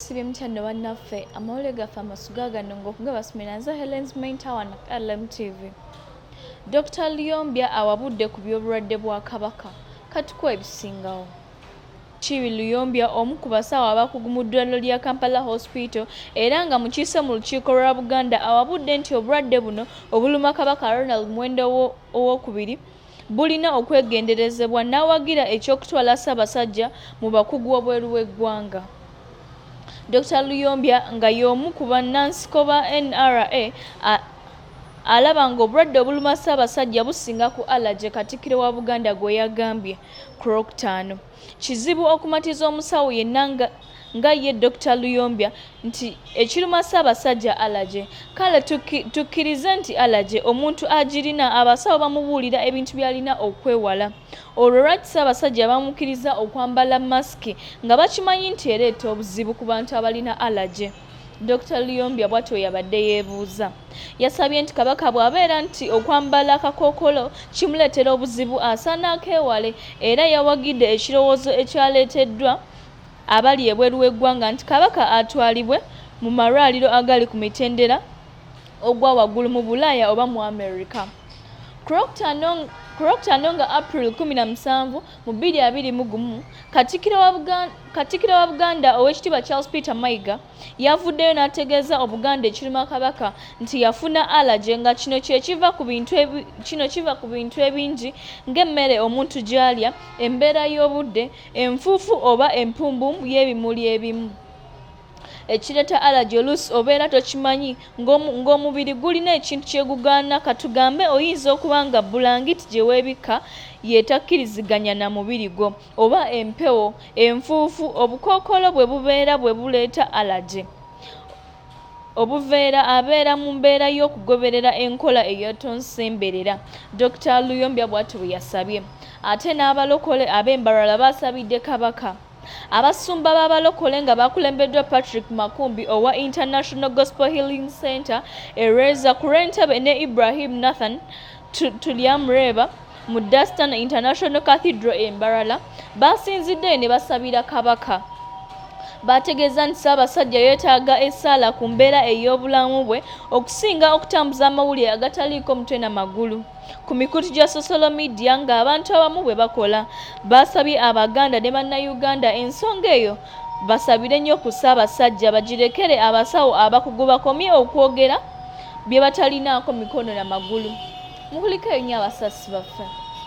Sibye mutya nno bannaffe amawulire gaffe amasuga gano ng'okugabasomera nze Helen's Main Tower na LMTV. Dr. Luyombya awabudde ku by'obulwadde bwa Kabaka. Katukuwa ebisingawo. Kiibi Luyombya omu ku basawo abakugu mu ddwaliro lya Kampala Hospital era nga mukiise mu lukiiko lwa Buganda awabudde nti obulwadde buno obuluma Kabaka Ronald Muwenda owokubiri bulina okwegenderezebwa n'awagira eky'okutwala Ssaabasajja mu bakugu wabweru w'eggwanga. Dokita Luyombya nga y'omu ku bannansiko ba NRA alaba ng'obulwadde obuluma Ssaabasajja businga ku allergy Katikkiro wa Buganda gwe yagambye ku Lwokutaano. Kizibu okumatiza omusawo yenna nga ye Dokita Luyombya nti ekiruma Ssaabasajja allergy. Kale tukkirize nti allergy omuntu agirina abasawo bamubuulira ebintu by'alina okwewala. Olwo lwaki Ssaabasajja bamukkiriza okwambala masiki nga bakimanyi nti ereeta obuzibu ku bantu abalina allergy? Dokita Luyombya bw'atyo bwe yabadde yeebuuza. Yasabye nti Kabaka bw'abeera nti okwambala akakookolo kimuleetera obuzibu asaana akeewale era yawagidde ekirowoozo ekyaleeteddwa abali ebweru w'eggwanga nti Kabaka atwalibwe mu malwaliro agali ku mitendera ogwa waggulu mu Bulaaya oba mu Amerika. Ku Lwokutaano nga April 17 mu 2021, Katikkiro wa Buganda Oweekitiibwa Charles Peter Mayiga yavuddeyo n'ategeeza Obuganda ekiruma Kabaka nti yafuna allergy nga kino kye kino kiva ku bintu ebingi ng'emmere omuntu gy'alya, embeera y'obudde, enfuufu oba empumbu y'ebimuli ebimu. Ekireeta allergy oluusi obeera tokimanyi ng'omubiri gulina ekintu kye gugaana katugambe oyinza okuba nga bbulangiti gye weebikka y'etakkiriziganya na mubiri gwo oba empewo, enfuufu, obukookolo bwe bubeera bwe buleeta allergy. Obuveera abeera mu mbeera y'okugoberera enkola eya tonsemberera, Dokita Luyombya bw'atyo bwe yasabye. Ate n'abalokole ab'e Mbarara baasabidde Kabaka. Abasumba b'abalokole nga bakulembeddwa Patrick Makumbi owa International Gospel Healing Center e Lweza ku lw'Entebbe ne Ibrahim Nathan Turyamureeba mu Dastan International Cathedral e Mbarara baasinziddeyo ne basabira Kabaka. Baategeeza nti Ssaabasajja yeetaaga essaala ku mbeera ey'obulamu bwe okusinga okutambuza amawulire agataliiko mutwe na magulu. Ku mikutu gya sosolo midiya ng'abantu abamu bwe bakola. Baasabye Abaganda ne Bannayuganda ensonga eyo basabire nnyo ku Ssaabasajja bagirekere abasawo abakugu bakomye okwogera bye batalinaako mikono na magulu. Mukulikeeyo nnyo abasasi baffe.